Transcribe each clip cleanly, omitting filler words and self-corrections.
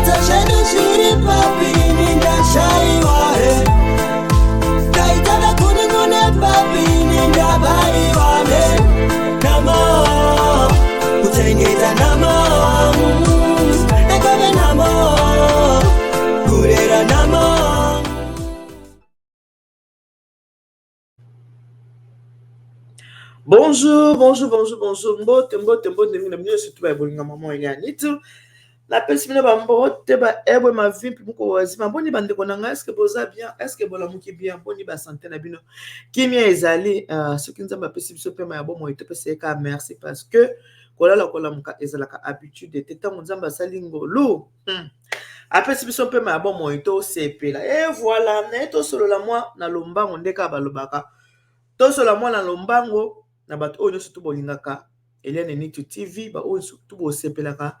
Zvinetso zvedu zviri papi ini ndashaiwa he Taita vakunun'una papi ini ndabaiwa he Namo kuchengeta namo Ekove namo kurera namo. Bonjour, bonjour, bonjour, bonjour. Mbote, mbote, mbote, ndenge na bino surtout ba bolinga maman Eliane. Tu napesi bino bambote ba ebwe mavimpi moko wazima. Boni bandeko na ngai, est-ce que boza bien? Est-ce que bolamuki bien? Boni ba santé na bino? Kimia ezali, soki Nzambe apesi biso pema ya bomoi topesa ye kaka merci parce que kolala kolamuka ezalaka habitude te. Ntango Nzambe asali ngolu, apesi biso mpema ya bomoi tosepela. Et voilà, naye tosolola mwa na lombango nde kaka balobaka. Tosolola mwa na lombango na bato oyo nyonso to bolingaka Eliane Nitu TV, ba oyo surtout bosepelaka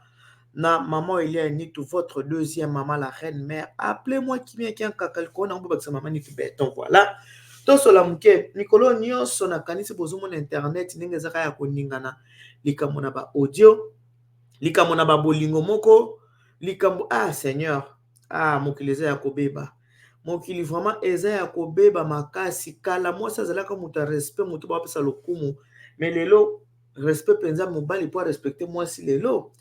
na maman Eliane Nitu, votre deuxième maman, la reine mère. Appelez-moi Kimia Kiankaka, likolo na bobakisa maman Nitu Beton. Voilà. Tosola moke mikolo nyonso nakanisi bozomona internet ndenge ezaka ya koningana, likambo na ba audio, likambo na ba bolingo moko, likambo ah Seigneur, ah mokili eza ya kobeba. Mokili vraiment eza ya kobeba makasi. Kala mwasi azalaka moto ya respect, moto bapesa lokumu, mais lelo respect mpenza mobali po respecter mwasi lelo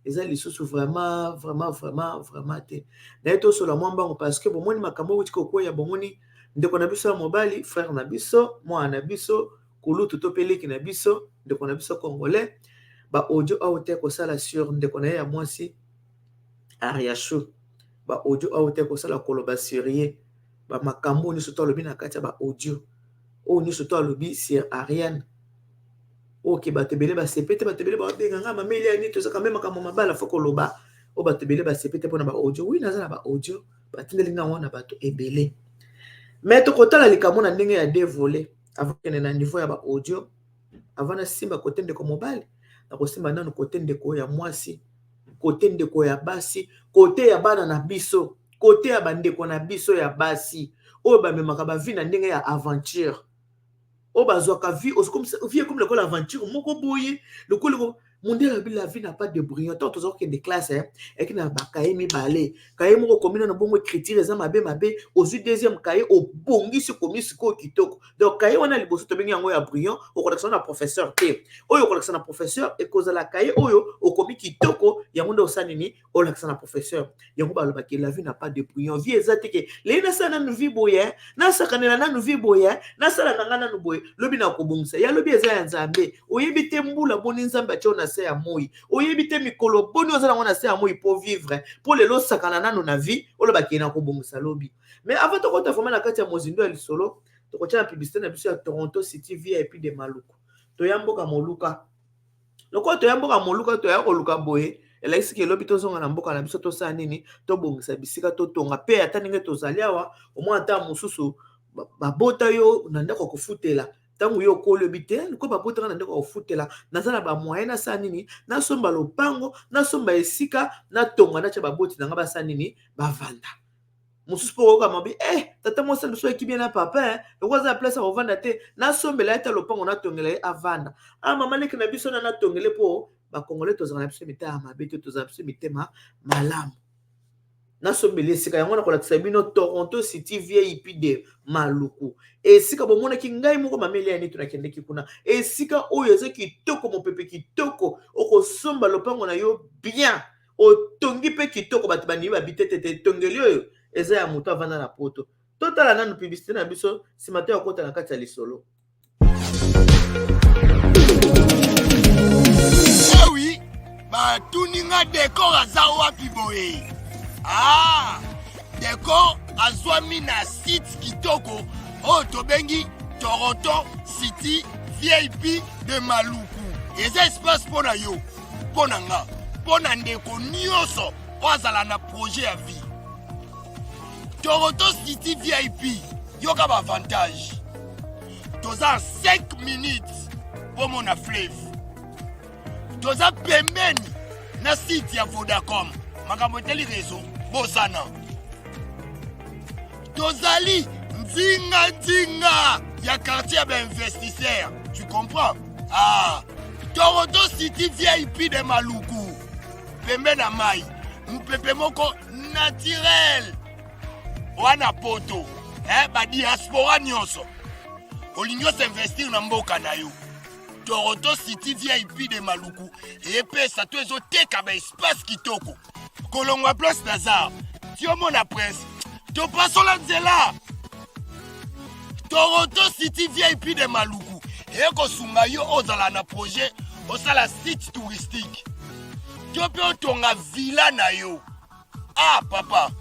eza lisusu vraiment vraiment vraiment vraiment te. Naye tosola mwa mbango parce que bomoni makambo euti kokweya, bomoni ndeko na biso ya mobali, frère na biso, mwana na biso, kulutu to pe leki na biso, ndeko na biso congolais, ba audio awa te kosala sur ndeko na ye ya mwasi Ariachou, ba audio awa te kosala koloba sur ye, ba makambo nyonso to alobi na kati ya ba audio oyo nyonso to alobi sur Ariane. Oke bato ebele basepe te, bato ebele babenga nga mama Eliane, tozaka me makambo mabala fo koloba oyo bato ebele basepe te mpona ba audio. Oui, naza na ba audio batindeli nga yango na bato ebele, mais tokotala likambo na ndenge ya deux volets avant kende na niveau ya ba audio. Avant nasimba kote ndeko mobali, nakosimba nanu kote ndeko ya mwasi, kote ndeko ya basi, kote ya bana na biso, kote ya bandeko na biso ya basi oyo bamemaka ba vie na ndenge ya aventure, oyo bazwaka vie vie ekomi lokola aventure moko boye, lokola mondele alobi la vie n'a pas de brouillon. Ntango toza kokende classe, eyaki na bakaye mibale, kaye moko okomi nano bongo écriture eza mabe mabe, ozwi deuxième kaye obongisi okomi sikoyo kitoko. Donc kaye wana liboso tobengi yango ya brouillon, okolakisa na professeur te. Oyo okolakisa na professeur ekozala kaye oyo okomi kitoko, yango nde osala nini, olakisa na professeur. Yango balobaki la vie n'a pas de brouillon. Vie eza te ke lei nasala nanu vie boye, nasakanela nanu vie boye, nasala na nga nanu boye, lobi na kobongisa. Ya lobi eza ya Nzambe. Oyebi te mbula boni Nzambe atia na se ya moi, oyebi te mikolo boni oza nango na se ya moi po vivre, po lelo osakana nanu na vie, olobaki na kobongisa lobi. Mais avant tokota vraiment na kati ya mozindo ya lisolo, tokotia na publicité na biso ya Toronto City VIP de Maluku. Toya mboka moluka. Lokola toya mboka moluka, toya koluka boye, elakisi ke lobi tozonga na mboka na biso, tosala nini, tobongisa bisika, totonga pe ata ndenge tozali awa, omona ata mosusu babota yo na ndako ya kofutela. Ntango yo okoli oyebi te lokola babotaka na ndako ya kofutela, naza na bamoyen nasala nini, nasomba lopango, nasomba esika, natonga, natya baboti na nga basala nini, bavanda. Mosusu mpo okoyoka mabe, tata mwasi na biso ayeki bien na papa, lokola aza na place ya kovanda te, nasombela ye ata lopango, natongela ye avanda. Ah, mama leki na biso na natongele, mpo bakongole tozala na biso mitema mabe te, tozala biso mitema malamu. Nasombeli esika yango, nakolakisa bino Toronto City VIP de Maluku, esika bomonaki ngai moko mama Eliane tunakendeki kuna, esika oyo eza kitoko, mopepe kitoko, okosomba lopango na yo bien, otongi mpe kitoko, bato bandimi babitetete, etongeli oyo eza ya moto avanda na poto. Totala nanu publicité na biso, nsima to ya kota na kati ya lisolo. Oui, batuni nga decor aza wapi boye? Ah, decor azwami na site kitoko oyo tobengi Toronto City VIP de Maluku. Eza espace mpo na yo, mpo na nga, mpo na ndeko nyonso oyo azala na projet ya vie. Toronto City VIP, yoka ba avantage. Toza 5 minutes mpo mona fleuve. Toza pembeni na site ya Vodacom. Makambo etali réseau, bosana. Tozali nzinga nzinga ya quartier ya ba investisseurs. Tu comprends? Ah, Toronto City VIP de Maluku. Pembeni na mai. Mopepe moko naturel wana poto, eh, ba diaspora nyonso olingi osinvestir na mboka na yo. Toronto City VIP de Maluku epesa to ezoteka ba espace kitoko kolongwa place Lazare ti omona prince topasola nzela. Toronto City VIP de Maluku ekosunga yo ozala na projet, osala site touristique to mpe otonga villa na yo. Ah papa,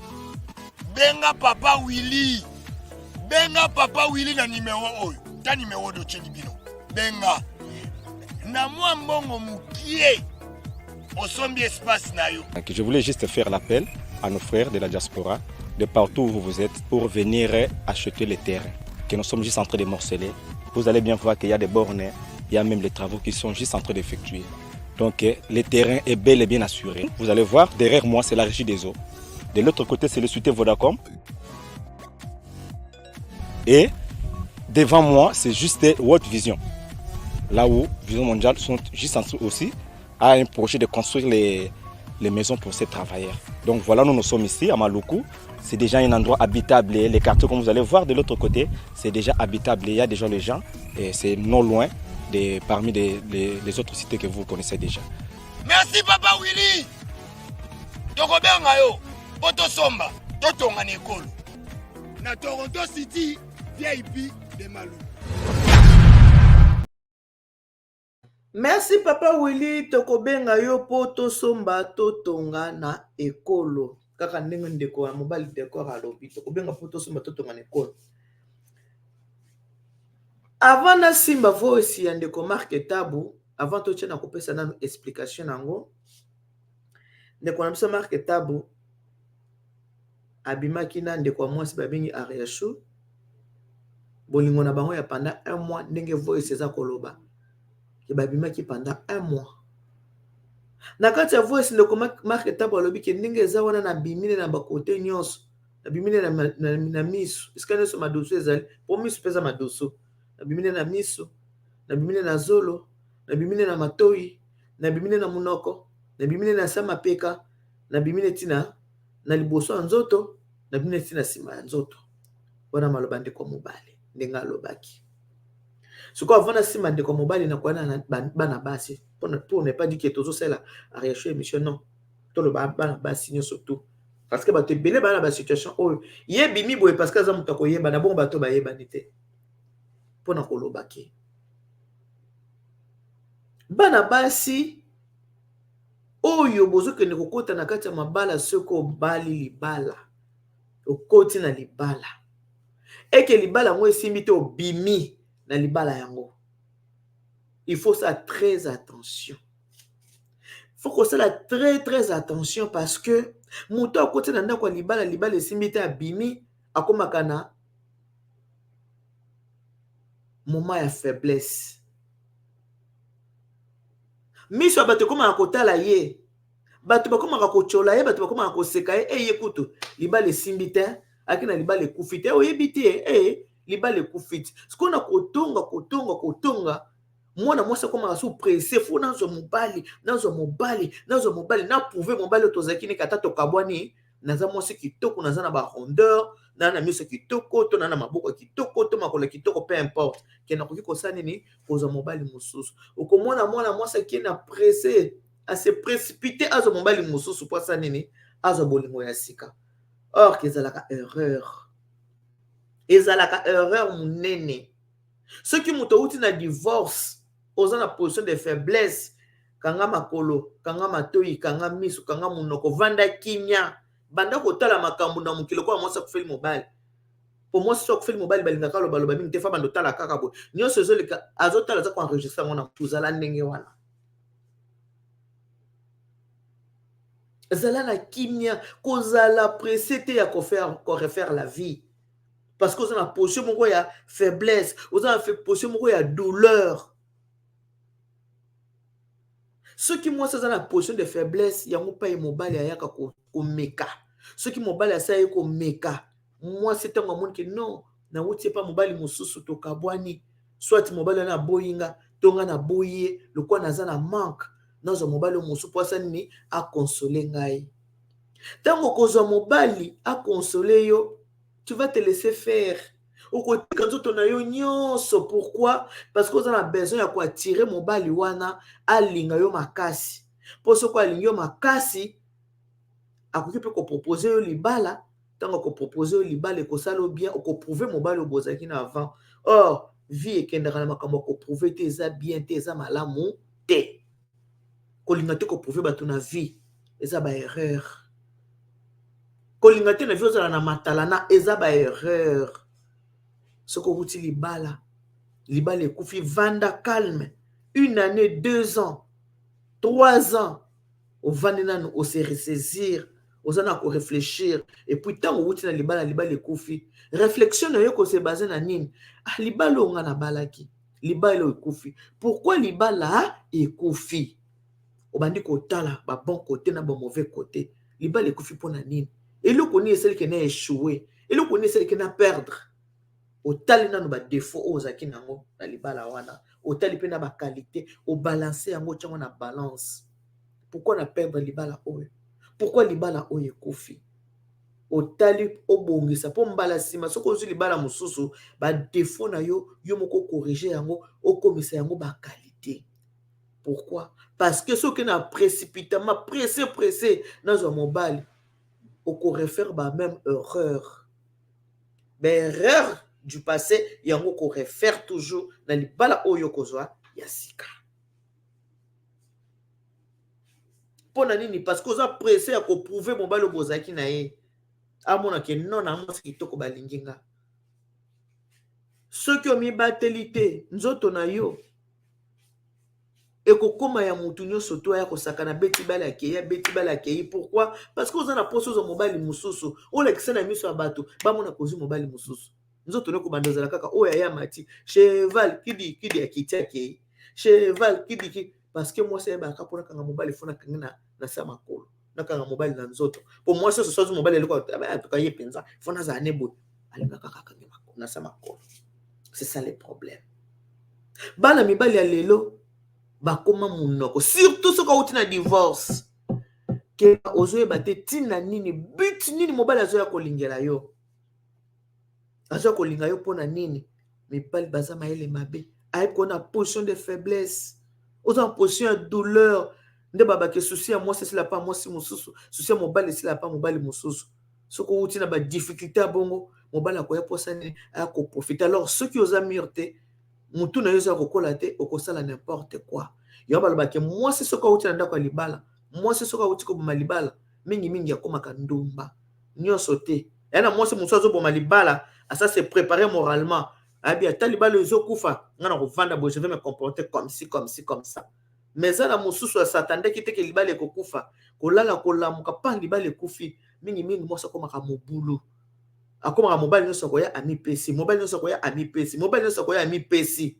benga papa Willy, benga papa Willy na nimero oyo, ta nimero oyo totyeli bino. Benga na mwa mbongo mokie, osombi espace na yo. Je voulais juste faire l'appel à nos frères de la diaspora, de partout où vous êtes, pour venir acheter les terrains que nous sommes juste en train de morceler. Vous allez bien voir qu'il y a des bornes, il y a même les travaux qui sont juste en train d'effectuer. Donc le terrain est bel et bien assuré. Vous allez voir, derrière moi, c'est la régie des eaux. De l'autre côté, c'est le cité Vodacom. Et devant moi, c'est juste World Vision. Là où Vision Mondiale sont juste en dessous aussi, a un projet de construire les maisons pour ces travailleurs. Donc voilà, nous, nous sommes ici à Maluku. C'est déjà un endroit habitable. Les quartiers, comme vous allez voir de l'autre côté, c'est déjà habitable. Il y a déjà les gens et c'est non loin de, parmi les autres cités que vous connaissez déjà. Merci papa Willy. Tokobenga yo po tosomba totonga na ekolo na Toronto City VIP de Maluku. Merci papa Willy, tokobenga yo po tosomba totonga na ekolo. Kaka ndenge ndeko ya mobali Decor alobi, tokobenga po tosomba totonga na ekolo. Avant nasimba voice ya ndeko Marc Tabu, avant totia na kopesa nanu explication nango, ndeko na biso Marc Tabu abimaki na ndeko ya mwasi babengi Ariachou. Bolingo na bango ya pendant un mois, ndenge voice eza koloba ke babimaki pendant un mois. Na kati ya voice, ndeko Marc Tabu alobi ke ndenge eza wana, nabimi na bakote nyonso, nabimi na miso, esika nyonso madoso ezali, po miso mpe eza madoso. Nabimi na miso, nabimi na zolo, nabimi na matoi, nabimi na monoko, nabimi na sa mapeka, nabimi ntina na liboso ya nzoto, nabimi ntina nsima ya nzoto. Wana maloba ndeko mobali ndenge alobaki. Sikoyo avant na nsima ndeko mobali na koyana na bana basi, pour ne pas dire que tozosala Ariachou émission, non, toloba bana basi nyonso tout, parce que bato ebele baa na basituation oyo ye bimi boye, parce que aza moto akoyebana bongo, bato bayebani te. Mpona koloba ke bana basi oyo bozokende kokɔta na kati ya mabala, soki obali libala, okoti na libala eke libala yango esimbi te, obimi na libala yango, il faut ça très attention, faut kosala très très attention, parce que moto akoti na ndako ya libala, libala esimbi te, abimi, akomaka na moment ya faiblesse. Miso ya bato ekomaka kotala ye, bato bakomaka kotyola ye, bato bakomaka koseka ye. Eye kutu libala esimbi te, aki na libala ekufi te, oyebi te e libala ekufi te. Sikoyo na kotonga, kotonga, kotonga, mwana mwasi akomaka so pressé: faut nazwa mobali, nazwa mobali, nazwa mobali, naprouver mobali oyo tozalaki neke, ata tokabwani, naza mwasi kitoko, naza na barondeur, naza na miso kitoko, to naza na maboko ya kitoko, to makolo ya kitoko, peu importe ke nakoki kosala nini, kozwa mobali mosusu. Okomona mwana mwasi akie na pressé, ase précipité, azwa mobali mosusu mpo asala nini? Azwa bolingo ya sika. Or ke ezalaka erreur, ezalaka erreur monene. Soki moto outi na divorce, oza na position de faiblesse, kanga makolo, kanga matoi, kanga miso, kanga monoko, vanda kimia, banda kotala makambo na mokili lokola mwasi akufeli mobali. Po mwasi so akufeli mobali, balingaka alobaloba mingi te, fa banda otala kaka boye, nyonso ezoleka azotala, aza koenregistrer yango na tozala ndenge wana. Zala na kimia, kozala pressé te ya korefaire la vie, parce que oza na position moko ya faiblesse, oza na position moko ya douleur. Soki mwasi aza na position de faiblesse, yango mpe ye mobali ayaka komeka. Soki mobali asala ye komeka mwasi, ntango amoni ke non, nawuti epa mobali mosusu, tokabwani, soit mobali wana aboyi nga, to nga naboyi ye, lokola naza na manque, nazwa mobali oyo mosusu mpo asala nini? Aconsoler ngai. Ntango okozwa mobali akonsole yo, tu vas te laisser faire, okotika nzoto na yo nyonso. Pourquoi? Parce que oza na besoin ya koattirer mobali wana alinga yo makasi, mpo soki alingi yo makasi, akoki mpe kopropose yo libala. Ntango akopropose yo libala, ekosala yo bien, okoprouver mobali oyo bozalaki na avant. Or vie ekendaka na makambo ya koprouver te, eza bien te, eza malamu te. Kolinga te koprouver bato na vie eza baerreur. Kolinga te na vie ozala na matalana eza baerreur. Soki okuti libala, libala ekufi, vanda calme une année, 2 ans, 3 ans, ovandi nanu, ose ressaisir, oza na koréfléchir. Et puis ntango owuti na libala, libala ekufi, réflexion na yo kose baser na nini? Ah, libala oyo nga nabalaki, libala oyo ekufi, pourquoi libala ekufi? Obandi kotala babon côté na bamauvais côté. Libala ekufi mpona nini? Eloko nini esaliki na échoué? Eloko nini esaliki na perdre? Otali nano badéfaut oyo ozalaki nango na libala wana, otali mpe na baqualité, obalance yango, otiango na balance. Pourquoi na perdre libala oyo? Pourquoi libala oyo ekufi? Otali, obongisa mpo mbala nsima soki ozwi libala mosusu, badéfaut na yo, yo moko ocorriger yango, okomisa yango baqualité. Pourquoi? Parce que soki na précipitamment, pressé pressé nazwa mobali, okorefaire bamême erreur, baerreur du passé yango okorefaire toujours na libala oyo okozwa ya sika. Mpo na nini? Parce que oza pressé ya koprouver mobali oyo bozalaki na ye, amonake non, na mwasi kitoko, balingi nga. Soki omibateli te, nzoto na yo ekokóma ya motu nyonso to aya kosakana, beti bale akei, abeti bale akei. Pourquoi? Parce que oza na mposa ozwa mobali mosusu, olakisa na miso ya bato, bamona kozwi mobali mosusu. Nzoto no ekobanda ozala kaka oyo aya mati cheval, kidi kidi, akiti, akei, cheval, kidi kidi. Parce que mwasi ayebaka mpona kanga mobali, fo nakangi na sa makolo, nakanga mobali na nzoto, po mwasi nyonso soki mobali eloko atuka ye mpenza, fo nazala ne boye, alingaka kaka akangi na sa makolo. C'est ça le problème. Bana mibali ya lelo bakóma monoko, surtout soki awuti na divorce, ke ozoyeba te ntina nini, but nini mobali azoya kolingela yo, azoya kolinga yo mpona nini. Mibali baza mayele mabe, ayebi kona position de faiblesse, oza na position ya douleur. Nde babaki souci ya mwasi esila pa mwasi mosusu, souci ya mobali esila pa mobali mosusu. Soki owuti na badifficulté ya bongo, mobali akoya mposa nini? Aya koprofiter. Alors soki oza mûr te, motu na yo eza kokola te, okosala n'importe quoi. Yango balobaki mwasi soki awuti na ndako ya libala, mwasi soki awuti koboma libala, mingimingi akomaka ndumba. Nyonso te, ya na mwasi mosusu azoboma libala, asa se préparer moralement, ayebi ata libala ezokufa, nga na kovanda boye, je vais me comporter comme ci, comme ci, comme ça. Mais eza na mosusu asatandaki te ke libala ekokufa, kolala kolamuka pa libala ekufi. Mingimingi mwasi akomaka mobulu, akomaka mobali nyonso akoya amipesi, mobali nyonso akoya amipesi, mobali nyonso akoya amipesi.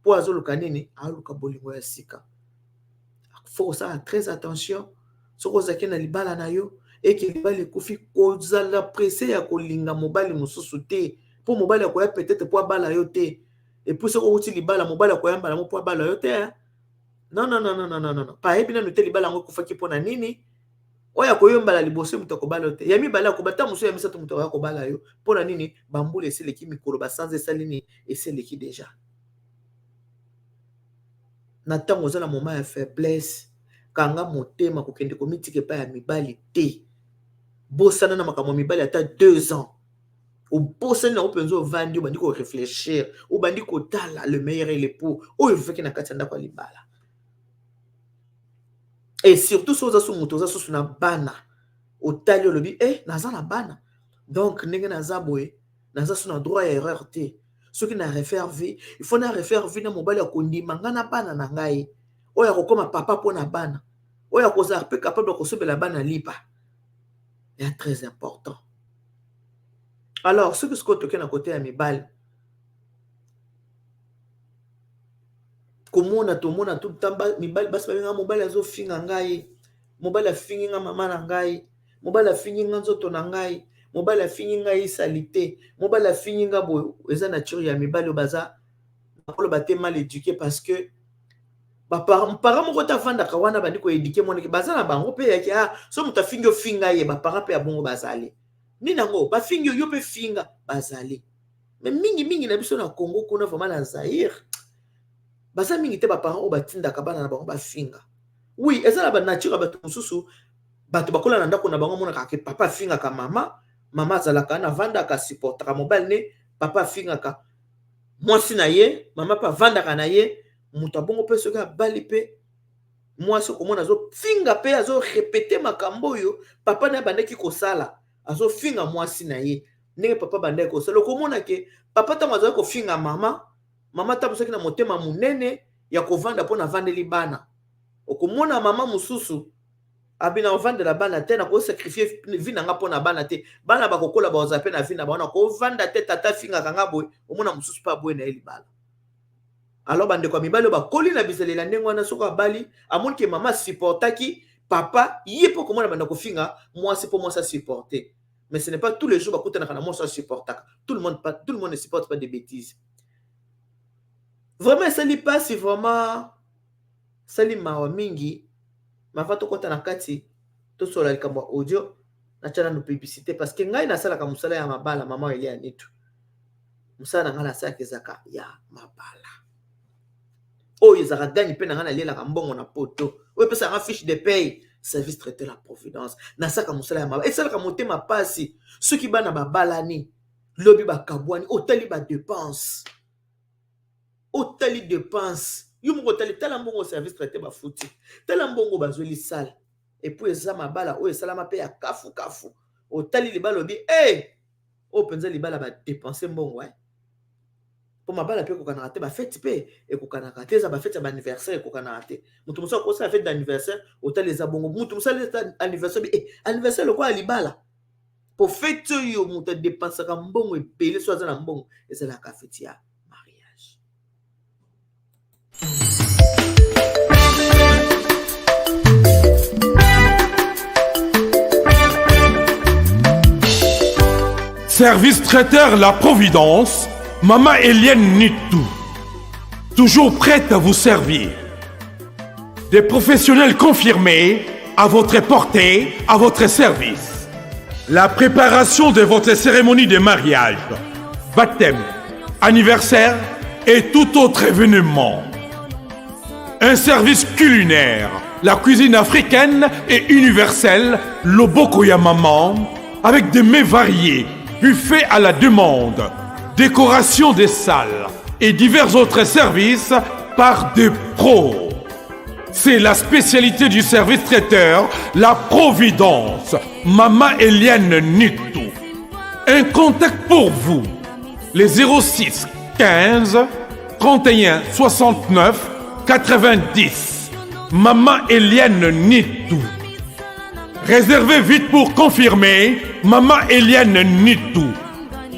Mpo azoluka nini? Aluka bolingo ya sika. Faut kosala très attention. Soki ozalaki na libala na yo, eke libala ekufi, kozala pressé ya kolinga mobali mosusu te, mpo mobali akoya peut-être mpo abala yo te. Et puis soki okuti libala, mobali akoya mbala mo mpo abala yo te. Non, non, non, non, non, non, non, ayebi nanu te libala yango ekufaki mpo na nini. Oyo akoyombala liboso, moto akobala yo te. Ya mibale akobala, ta mosusu ya misato, moto akoya kobala yo mpo na nini? Bambula eseleki, mikolo basanza esali nini, eseleki déjà. Na ntango oza na moment ya faiblesse, kanga motema, kokende komitika epai ya mibali te. Bosana na makambo ya mibali ata 2 ans, obosani nango mpenza, ovandi, obandi koréfléchir, obandi kotala le meilleur et le pour oyo efeki na kati ya ndako ya libala. Et surtout soki oza so moto oza susu na bana, otali, olobi: "E, naza na bana, donc ndenge naza boye, naza so na droit ya erreur te. Soki na refaire vie, il faut na refaire vie na mobali ya kondima ngai na bana na ngai, oyo akokóma papa mpo na bana, oyo akozala mpe capable ya kosobela bana lipa." Ya très important. Alors soki sikoyo toke na côté ya mibali, komona tomona mibali, basi babenga mobali azofinga ngai, mobali afingi nga mama na ngai, mobali afingi nga nzoto na ngai, mobali afingi ngai saleté, mobali afingi nga boye. Eza nature ya mibali oyo baza, nakoloba te mal éduqué, parce que Baparent moko te afandaka wana bandi koéduquer mwana. Baza na bango mpe yaki ah, so moto afingi, ofinga ye. Baparent mpe ya bongo bazali. Nini yango, bafingi yo, yo mpe finga, bazali. Mais mingimingi na biso na Congo kuna, vraiment na Zaire, baza mingi te baparent oyo batindaka bana na bango bafinga. Oui, eza na banature ya bato mosusu. Bato bakola na ndako na bango, amonaka ke papa afingaka mama, mama azalaka na avandaka, asupportaka mobali ne. Papa afingaka mwasi na ye, mama mpe avandaka na ye. Moto abongo mpe soki abali mpe mwasi, okomona azofinga mpe azorépéter makambo oyo papa na ye abandaki kosala. Azofinga mwasi na ye ndenge papa bandaki kosala. Okomona ke papa, ntango azalaki kofinga mama, mama ntango soki na motema monene ya kovanda mpo na avandeli bana. Okomona mama mosusu abi na ovandela bana te, na kosacrifier vie na nga mpo na bana te. Bana bakokola, bazala mpe na vie na bango, na kovanda te. Tata afingaka nga boye. Omona mosusu mpe aboye na ye libala. Alors bandeko ya mibali oyo bakoli na bizaleli ya ndenge wana, soki abali, amoni ke mama asupportaki papa, ye mpo komona banda kofinga mwasi mpo mwasi asupporte. Mais ce n'est pas tous les jours bakutanaka na mwasi asupportaka. Tout le monde, pas, tout le monde ne supporte pas des bêtises. Vraiment esali mpasi, vraiment esali mawa mingi. Mava tokɔta na kati, tosola likambo ya audio. Natya nanu publicité parce que ngai nasalaka mosala ya mabala. Mama Elia Nitu, mosala na ngai nasalaka ezalaka ya mabala. Oyo ezalaka gani mpe na ngai nalielaka mbongo na poto, oyo epesaka fiche de paye, service traiteur La Providence. Nasalaka mosala ya mabala. Esalaka motema mpasi soki bana babalani, lobi bakabwani. Otali badépenses, otali dépense yo moko, otali, tala mbongo service traiteur bafuti, tala mbongo bazweli sale. Et puis eza mabala oyo esalama mpe ya kafukafu. Otali libala, obi e oyo mpenza libala badépenser mbongo eh? Mpo mabala mpe ekokanaka te, bafêtes mpe ekokanaka te. Eza bafêtes ya baanniversaire ekokanaka te. Moto mosusu akosala fête d'anniversaire, otali eza bongo. Moto mosusu eza anniversaire bi eh, anniversaire lokola libala. Po fête oyo moto adépensaka mbongo ebele so aza na mbongo, ezalaka fête ya mariage. Service traiteur La Providence, Maman Eliane Nitou. Toujours prête à vous servir. Des professionnels confirmés à votre portée, à votre service. La préparation de votre cérémonie de mariage, baptême, anniversaire et tout autre événement. Un service culinaire, la cuisine africaine et universelle, loboko ya maman, avec des mets variés, buffet à la demande, décoration des salles et divers autres services par des pros. C'est la spécialité du service traiteur, La Providence, Mama Eliane Nitou. Un contact pour vous, les 06 15 31 69 90. Maman Eliane Nitou. Réservez vite pour confirmer, Maman Eliane Nitou.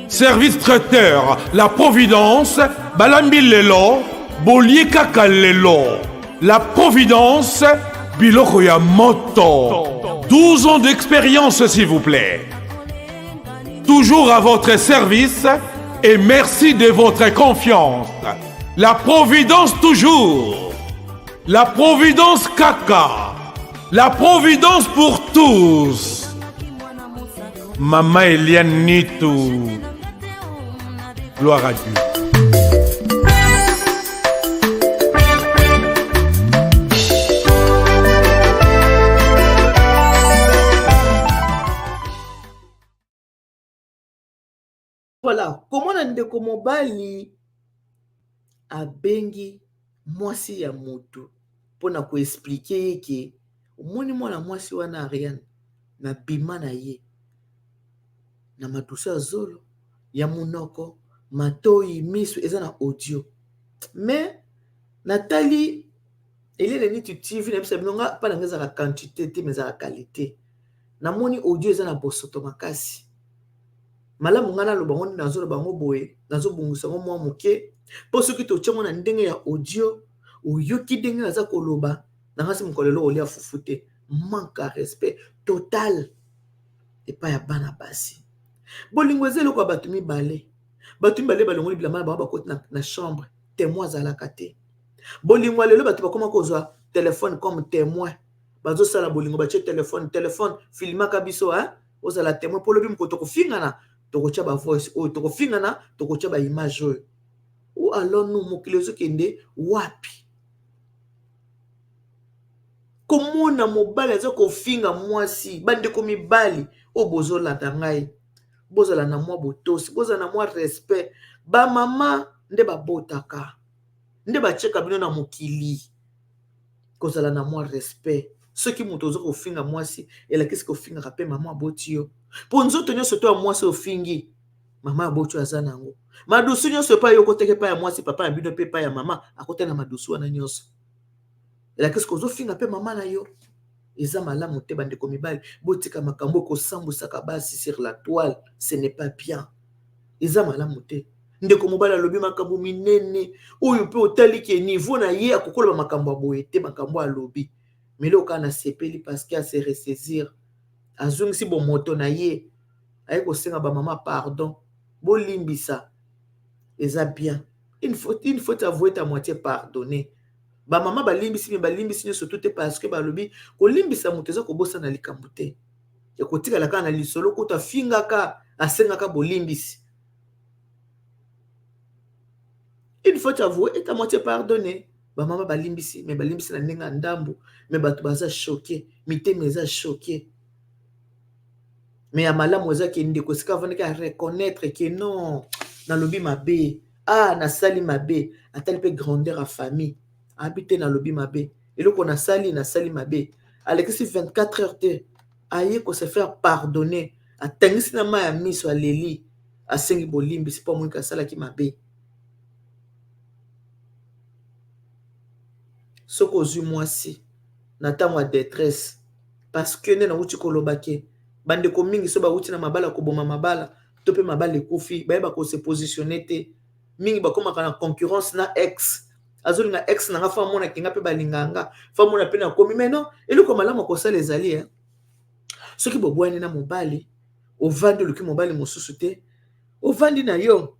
Service traiteur, La Providence, Balambi Lelo, Bolie Kaka Lelo. La Providence, Biloko ya Moto. 12 ans d'expérience, s'il vous plaît. Toujours à votre service et merci de votre confiance. La Providence toujours. La Providence Kaka. La Providence pour tous. Maman Eliane Nitou. Gloire à Dieu. Voilà, komona ndeko mobali abengi mwasi ya moto mpona koexpliquer ye ke omoni mwana mwasi wana Ariane, na bima na ye na madusu ya zolo, ya monoko, matoi, miso, eza na audio. Mais natali Eliane Nitu TV na biso, bino nga mpa na nga ezalaka quantité te, mais ezalaka qualité. Namoni audio eza na bosoto makasi. Malamu ngai naloba ngo nde nazoloba yango boye, nazobongisa yango mwa moke, mpo soki totia ngo na ndenge ya audio, oyoki ndenge naza koloba na ngasi mokolo lelo olia fufu te. Manque ya respect total epai ya bana basi. Bolingo eza eloko ya bato mibale. Bato mibale balongoli bilamba na bango, bakoti na chambre, témoin azalaka te. Bolingo ya lelo, bato bakoma kozwa telefone comme témoin. Bazosala bolingo, batie telefone, telefone filmaka biso, hein? Ozala témoin mpo lobi moko tokofingana, tokotya bavoice oyo, tokofingana, tokotya baimage oyo. Où allons-nous? Mokili ezokende wapi? Komona mobali aza kofinga mwasi. Bandeko mibali oyo bozolanda ngai, bozala na mwa botosi, bozala na mwa respect. Bamama nde babotaka, nde batiaka bino na mokili. Kozala na mwa respect. Soki moto oza kofinga mwasi, elakisi kofingaka mpe mama aboti yo, mpo nzoto nyonso to ya mwasi ofingi, mama aboti yo aza nango. Madusu nyonso epai yo okotaki epai ya mwasi, papa ya bino mpe epai ya mama akota na madusu wana nyonso. Elakisi kozofinga mpe mama na yo. Eza malamu te. Bandeko mibali, botika makambo ekosambwisaka basi sur la toile, ce n'est pas bien, eza malamu te. Ndeko mobali alobi makambo minene oyo mpe otali ke niveau na ye akokoloba makambo ya boye te. Makambo alobi mele kaka, nasepeli parce que ase ressaisir, azongisi bomoto na ye, aye kosenga bamama pardon, bolimbisa. Eza bien. Une faute avouée à moitié pardonné. Bamama balimbisi, me balimbisi nyonso tu te, parce que balobi kolimbisa moto eza kobosana likambo te, ekotikala kaka na lisolo. Kutu afingaka, asengaka bolimbisi. Une faute avouée est à moitié pardonné. Bamama balimbisi, me balimbisi na ndenge ya ndambu. Me bato baza choqué, mitema eza choqué. Me ya malamu eza ke ndeko esika avandaki areconnaître ke non, nalobi mabe, ah, nasali mabe. Atali mpe grandeur ya famille, abi te, nalobi mabe, eloko nasali, nasali mabe. Alekisi 24 heures te, aye kose faire pardonner, atangisi na mai ya miso, aleli, asengi bolimbisi mpo amoniki asalaki mabe. Soki ozwi mwasi na ntango ya détresse, parce que nde nauti koloba ke bandeko mingi so bauti na mabala, koboma mabala to mpe mabala ekufi, bayeba kose positionner te. Mingi bakomaka na concurrence na ex. Azolinga ex na nga, fa amonaki nga mpe balinga nga, fa amona mpe nakomi. Mais non, eloko malamu kosala ezali, eh? Soki bobwani na mobali, ovandi, oluki mobali mosusu te, ovandi na yo,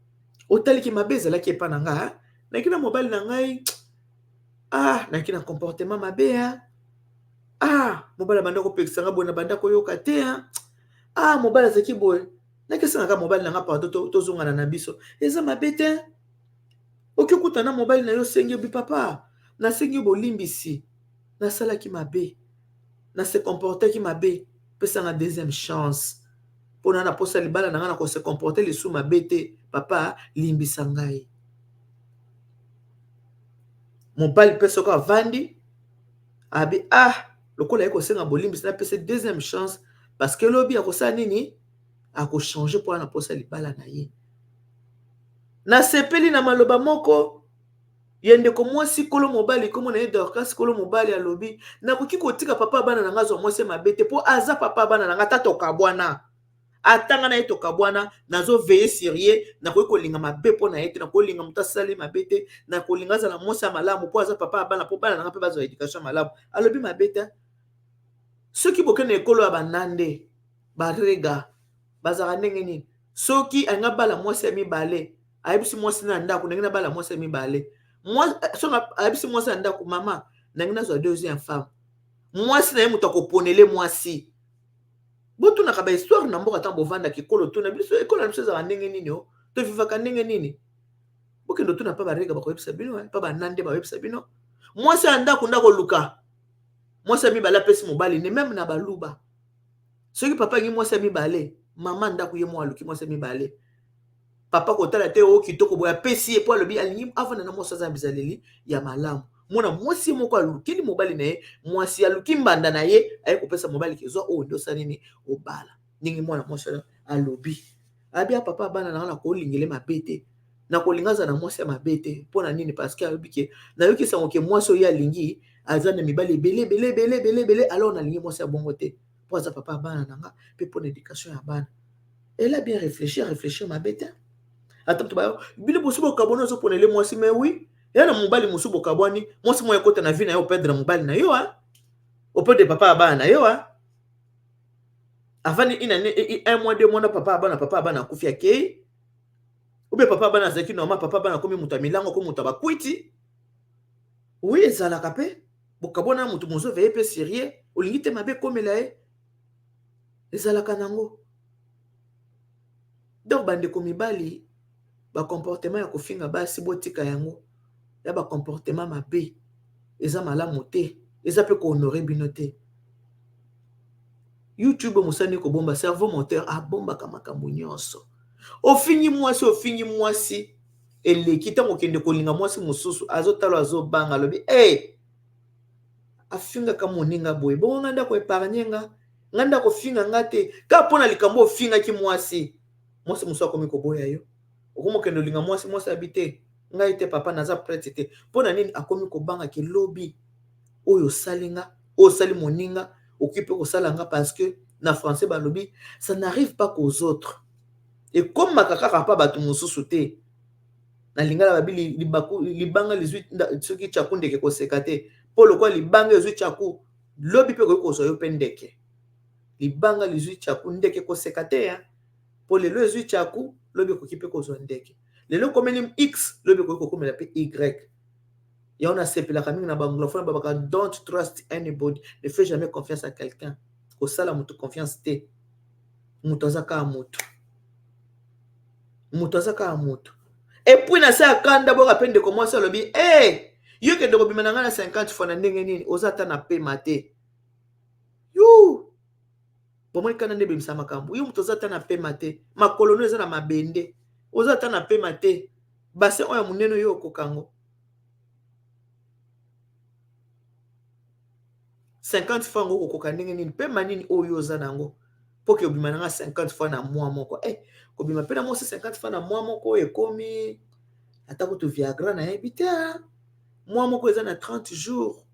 otaliki mabe ezalaki epa na nga, naki na mobali na ngai, ah, naki na comportement mabe, ah, ah, mobali abanda kopekisa nga boye, na banda koyoka te, ah, mobali azalaki boye, nakesengaka mobali na nga pardon, tozongana na biso. Eza mabe te. Oki okutana na mobali na yo, osengi, obi: "Papa, nasengi yo bolimbisi, nasalaki mabe, nase comportaki mabe, pesanga deuxième chance mpona na posa libala na ngai, na kose comporter lisusu mabe te. Papa, limbisa ngai." Mobali mpe soki avandi, abi: "Ah, lokola ye kosenga bolimbisi, napesa deuxième chance, parce que lobi akosala nini? Akochange mpo na posa libala na ye." Nasepeli na maloba moko ya ndeko mwasi kolo mobali, kombo na ye Dorcas. Kolo mobali alobi: "Nakoki kotika papa bana na nga azwa mwasi mabe te, mpo aza papa bana na nga. Ata tokabwana, atanga na ye tokabwana, nazoveiller sur ye. Nakoki kolinga mabe mpo na ye te, nakolinga moto asali mabe te, nakolinga azala mwasi ya malamu mpo aza papa ya bana, mpo bana na nga mpe bazwa éducation ya malamu." Alobi mabe te. Soki bokende ekolo ya banande, barega bazalaka ndenge nini? Soki alingi abala mwasi ya mibale, ayebisi mwasi na ndako: "Ndenge nabala mwasi ya mibale." Soki ayebisi mwasi ya ndako: "Mama, ndenge nazwa deuxième femme," mwasi na ye moto akoponele mwasi. Botunaka bahistoire na mboka ntango bovandaka ekolo. Tuna biso ekolo na biso ezalaka ndenge nini, o tovivaka ndenge nini. Bokende otuna mpa barega, bakoyebisa bino, mpa banande bakoyebisa bino. Mwasi ya ndako nde akoluka mwasi ya mibale, apesi mobali ne. Même na baluba, soki papa angi mwasi ya mibale, mama ndako ye mo aluki mwasi ya mibale. Papa kotala te o kitoko boye, apesi ye, mpo alobi alingi avanda na mwasi aza na bizaleli ya malamu. Mwana mwasi moko alukeli mobali na ye mwasi, aluki mbanda na ye, aye kopesa mobali kezwa oyo nde osala nini, obala. Ndenge mwana mwasi alobi, abi: "Ya papa bana na nga, nakolingele mabe te, nakolinga aza na mwasi ya mabe te." Mpo na nini? Parce que ayobi ke nayoki sango ke mwasi oyo alingi aza na mibali ebele ebele ebele ebele ebele. Alors nalingi mwasi ya bongo te, mpo aza papa ya bana na nga, mpe mpo na éducation ya bana. Elle a bien réfléchi, réfléchir mabe te. Ata moto bino bosi bokabwani, ozoponele mwasi. Mais oui, eya na mobali mosusu, bokabwani, mwasi moko ekota na vie na yo, operdre mobali na yo, operdre papa ya bana na yo. Avandi une année, un mois, 2 mois na papa ya bana, papa ya bana akufi, akei. Ou bien papa ya bana azalaki normal, papa ya bana akomi moto ya milango, akomi moto ya bakwiti. Oui, ezalaka mpe bokabwana na moto mozo veye mpe serie, olingi te mabe ekomela ye, ezalaka nango. Donc bandeko mibali, ba comportement ya kofinga basi botika yango, ya ba comportement mabe eza malamu te, eza mpe ko honorer bino te. YouTube mosani kobomba cerveau moteur abombaka makambo nyonso. Ofingi mwasi, ofingi mwasi eleki ntango okende kolinga mwasi mosusu azotala azobanga alobi hey, eh, afingaka moninga boye bongo ngai nde akoepargne nga ngai nde akofinga nga te kaka mpo na likambo ofingaki mwasi mwasi mosusu akomi koboya yo okomi okende olinga mwasi mwasi abi te ngai te papa naza prete te mpo na nini akomi kobanga ke lobi oyo osali nga oyo osali moninga okoki mpe kosala nga parce que na français balobi ça n'arrive pas qu'aux autres ekomaka kaka mpa bato mosusu te na lingala babi libaku libanga lizwi soki chaku ndeke koseka te mpo lokola libanga ezwi chaku lobi mpe ekoki kozwa yo mpe ndeke libanga lizwi chaku ndeke koseka te ya mpo lelo ezwi chaku lobi ekoki mpe kozwa ndeke lelo ekomeli x lobi ekoki kokomela mpe y yango nasepelaka mingi na baanglophone babaka don't trust anybody ne fais jamais confiance à quelqu'un kosala moto confiance te moto aza kaka moto moto aza kaka moto epuis na se ya kanda boka mpe ndeko mwasi alobi e hey, yo kende kobima na ngai na 50 fois na ndenge nini oza ata na pema te yu bomoi kanda nde ebimisa makambo yo moto oza ata na pema te makolo no eza na mabende oza ata na pema te bassin oyo ya monene oyo okoka yango 50 fois yango okokoka ndenge nini pema nini oyo oza na yango mpo ke obima na nga 50 fois na mwa moko eh, kobima mpe na mwasi 50 fois na mwa moko ekomi ata kutu viagra nayebi te mwa moko eza na 30 jours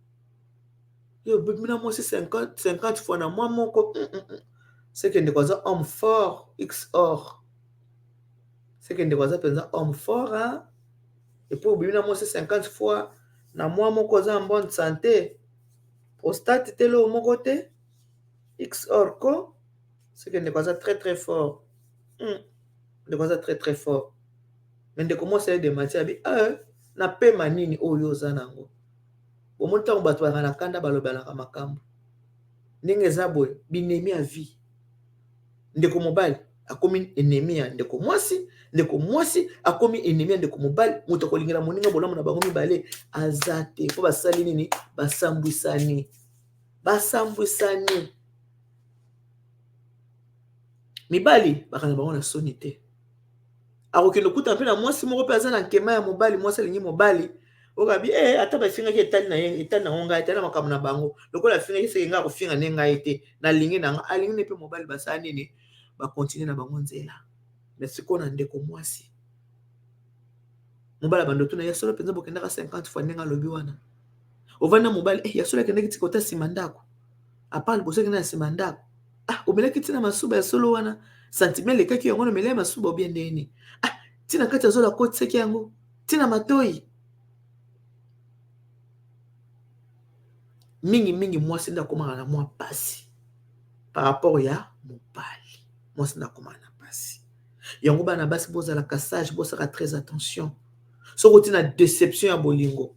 yo obimi na mwasi 50, 50 fois na mwa moko mm, mm, mm. seke ndeko aza homme fort x or seke ndeko aza mpenza homme fort hein? epuis obimi na mwasi 50 fois na mwa moko oza en bonne santé prostate te loo moko te x or ko seke ndeko aza très très fort mm. ndeko aza très très fort me ndeko mwasi aye demati abi eh, na pema nini oyo oza nango bomoni ntango bato bazalaka na kanda balobanaka makambo ndenge eza boye binemi ya vie ndeko mobali akomi enemi ya ndeko mwasi ndeko mwasi akomi enemi ya ndeko mobali moto akolingela moninga bolamu na bango mibale aza te mpo basali nini basambwisani basambwisani mibali bakanga bango na soni te akokende okuta mpe na mwasi moko mpe aza na nkema ya mobali mwasi alingi mobali okabi e ata bafingaki etali na ye etali nango ngai etali na makambo na bango lokola afingaki seke ngai akofinga nde ngai te nalingi na nga alingi ne mpe mobali basala nini bakontinue na bango nzela me sikoyo na ndeko mwasi mobali abanda otuna ya solo mpenza bokendaka 50 fois ndenge alobi wana ovandi na mobali eh, ya solo akendaki ti kota nsima ndako apart liboso akenda na nsima ndako ah omelaki ntina masuba ya solo wana sentiment elekaki yango na omela masuba obie ndenge nini ah ntina kati ya zolo akotisaki yango ntina matoi mingi mingi mwasi nde akomaka na mwa mpasi par rapport ya mobali mwasi nde akomaka na mpasi yango bana basi bozalaka sage bosalaka très attention soki oti na deception ya bolingo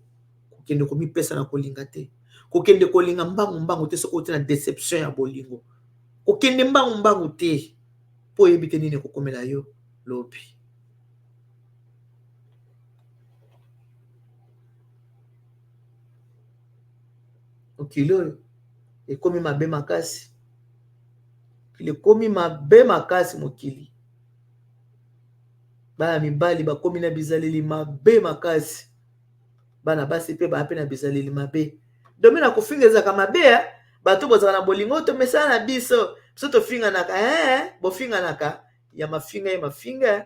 kokende komipesa na kolinga te kokende kolinga mbangu mbangu te soki oti na deception ya bolingo kokende mbangu mbangu te mpo oyebi te nini ekokomela yo lobi mokili oyo ekomi mabe makasi mokili ekomi mabe makasi mokili bana mibali bakomi na bizaleli mabe makasi bana basi mpe baa mpe na bizaleli mabe domaine ya kofinga ezalaka mabe eh? bato bozalaka na bolingo tomesana na biso biso tofinganaka eh? bofinganaka ya mafinga ya mafinga eh?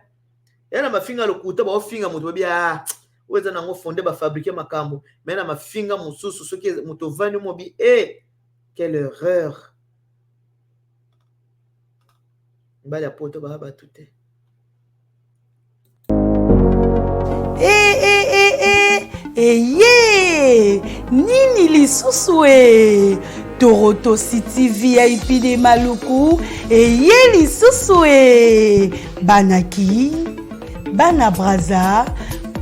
ya na mafinga lokuta baofinga moto babi ah oyo eza nango fonde bafabrike makambo me na mafinga mosusu soki moto ovandi mobi e eh, quelle erreur mibali ya poto baya bato te Eh, eh, eh, eh, eye nini lisusu e Toroto City VIP de Maluku eye lisusu e banaki bana Brazza.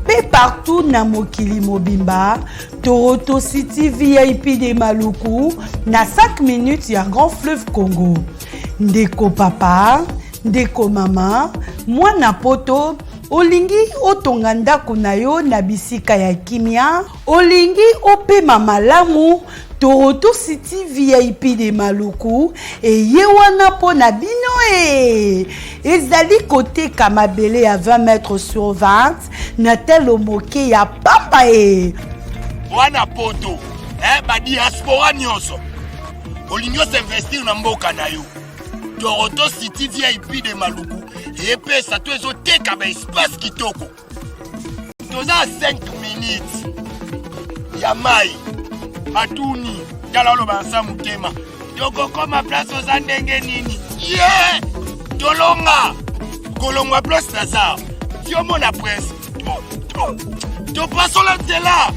mpe partout na mokili mobimba. Toronto City VIP de Maluku na 5 minutes ya Grand Fleuve Congo. Ndeko papa, ndeko mama, mwana poto, olingi otonga ndako na yo na bisika ya kimia, olingi opema malamu, Toronto City VIP de Maluku eye wana mpo na bino e ezali koteka mabele ya 20 mètres sur 20 na talo moke ya pamba e wana poto eh, badiaspora nyonso olingi osinvestir na mboka na yo, Toronto City VIP de Maluku epesa to ezoteka baespace kitoko. Toza 5 minutes ya mai. Batuni tala, oloba nsa motema, tokokoma place oza ndenge nini? Ye tolonga kolongwa place naza, yomona prince topasola nzela.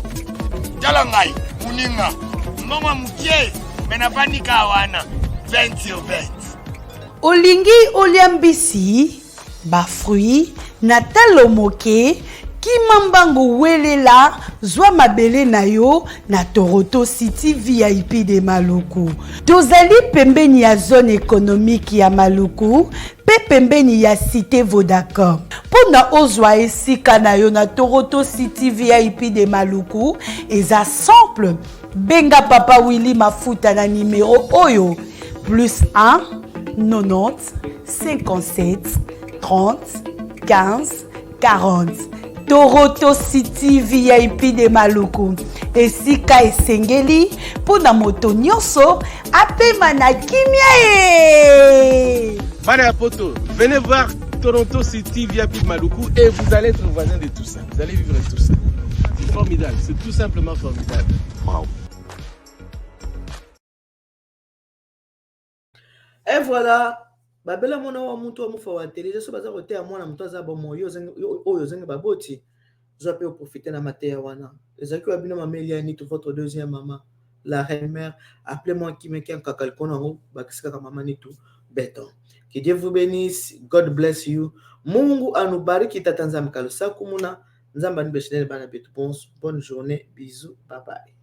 Tala ngai moninga, mbongo mokie me navandi kaka wana 20 sur 20. Olingi olia mbisi, bafruit na talo moke, kima mbangu, welela, zwa mabele na yo na Toronto City VIP de Maluku. Tozali pembeni ya zone économique ya Maluku mpe pembeni ya cité Vodacom. Mpo na ozwa esika na yo na Toronto City VIP de Maluku, eza simple: benga papa Willi Mafuta na nimero oyo: plus 1 90 57 30 15 40. Toronto City VIP de Maluku, esika esengeli mpo na moto nyonso apema na kimia ye. Bana ya poto, venez voir Toronto City VIP de Maluku et vous allez être voisin de tout ça. Vous allez vivre tout ça. C'est formidable, c'est tout simplement formidable. Wow. Et voilà, babela mwana wa mutu wa mufa wa televizio so baza koteya mwana moto aza bomoi oyo ozangi baboti, zwa mpe oprofite na mateya wana. Ezalaki wa bino mama Eliane, votre deuxième mama, la reine mère. Appelez-moi Kimeki Nkaka likolo yango bakisi kaka mama Nitu Beton. Que Dieu vous bénisse. God bless you. Mungu anubariki. Tata Nzambe kalusaku muna Nzambe anibeshinene bana betu. Bonne journée, bisous, bye bye.